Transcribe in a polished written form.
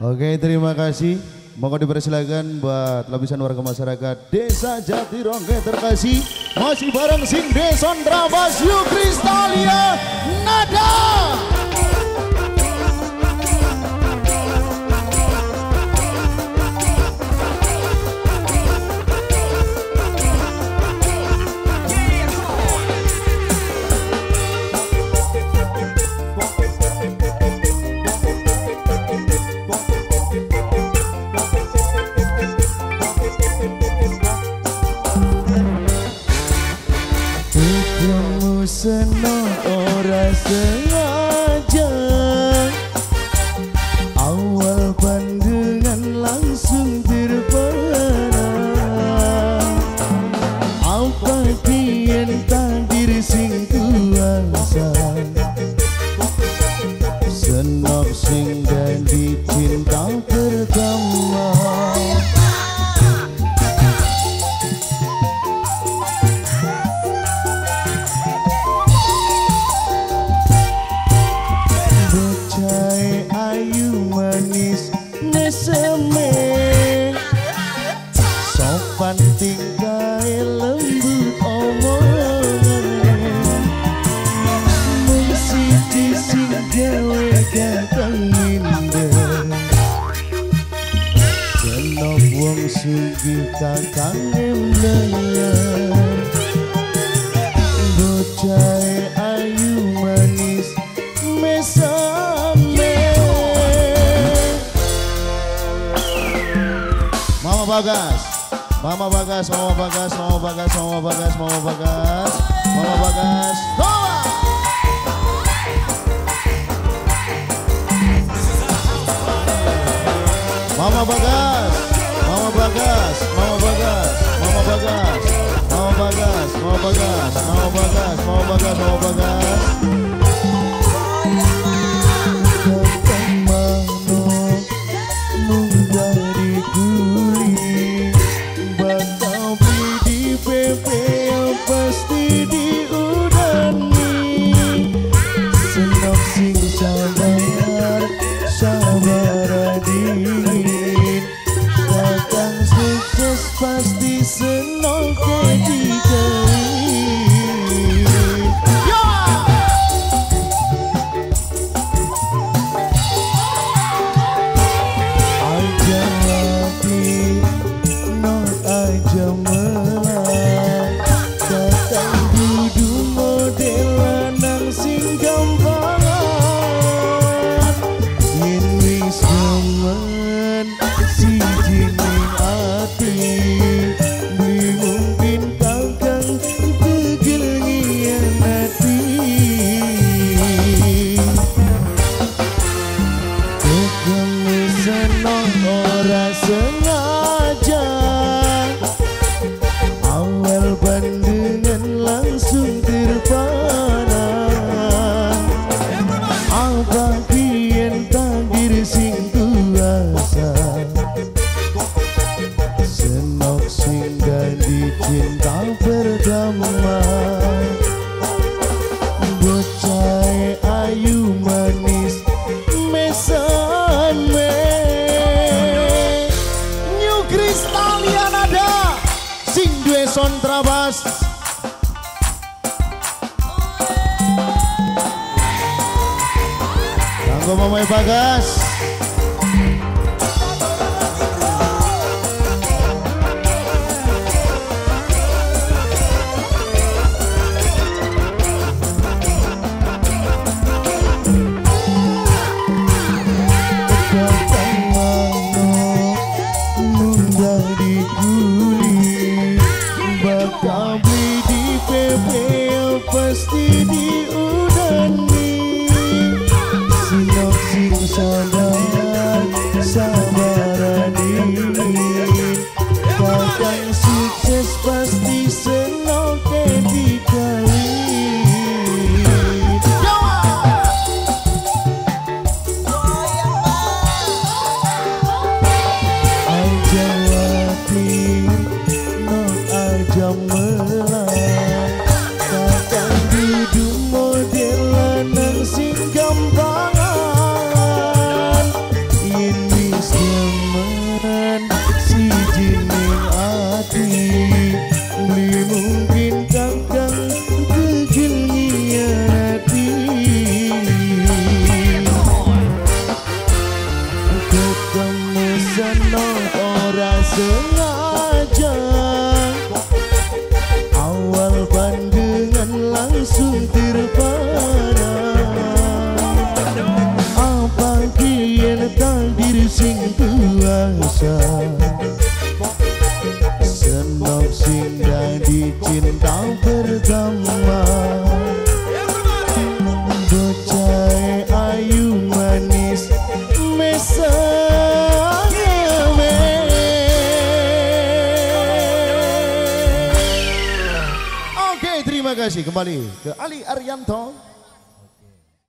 Oke, terima kasih. Monggo dipersilakan buat lapisan warga masyarakat Desa Jatirongge terkasih. Masih bareng sing Deson Trabas New Kristalia Nada. Senang ora sengaja, awal pandangan langsung terpana. Apa kian takdir sing kuasa, senok sing dadi cinta pertama. Sopan tingkahe lembut omongane, mung siji sing gawe ganteng minder. Senok wong sugih kakange mlenger, bocahe ayu manis mesame. Mama Bagas, Mama Bagas, Mama Bagas, Mama Bagas, Mama Bagas, Mama Bagas, Mama Bagas, Mama. Mama Bagas, Mama Bagas, Mama Bagas, Mama Bagas, Mama Bagas, Mama Bagas, Mama Bagas, Mama Bagas, Mama Bagas. Pasti diudani, senok sing sabar, sabar dingin. Kakang sukses pasti senok dikawin. Aja mati, no aja melang. Dudu model lanang sing gampangan, yen wis demen siji ning ati, beli mungkin kakang tegel ngianati. Ketemu seneng ora sengaja, awal pandangan langsung terpana. Apa kian takdir sing kuasa, senok sing dadi cinta pertama. Bocahe ayu manis mesame. New Kristalia Nada sing duwe Sontrabas. Kanggo Mamae Bagas. Pasti diudani, sinok sing sabar, sabar dingin. Kakang sukses pasti senok dikawin. Aja mati, no aja melang. Dudu model lanang sing gampangan, yen wis biyen takdir sing kuasa. Senok sing dadi cinta pertama. Bocah ayu manis mesame. Oke, terima kasih kembali ke Ali Arianto.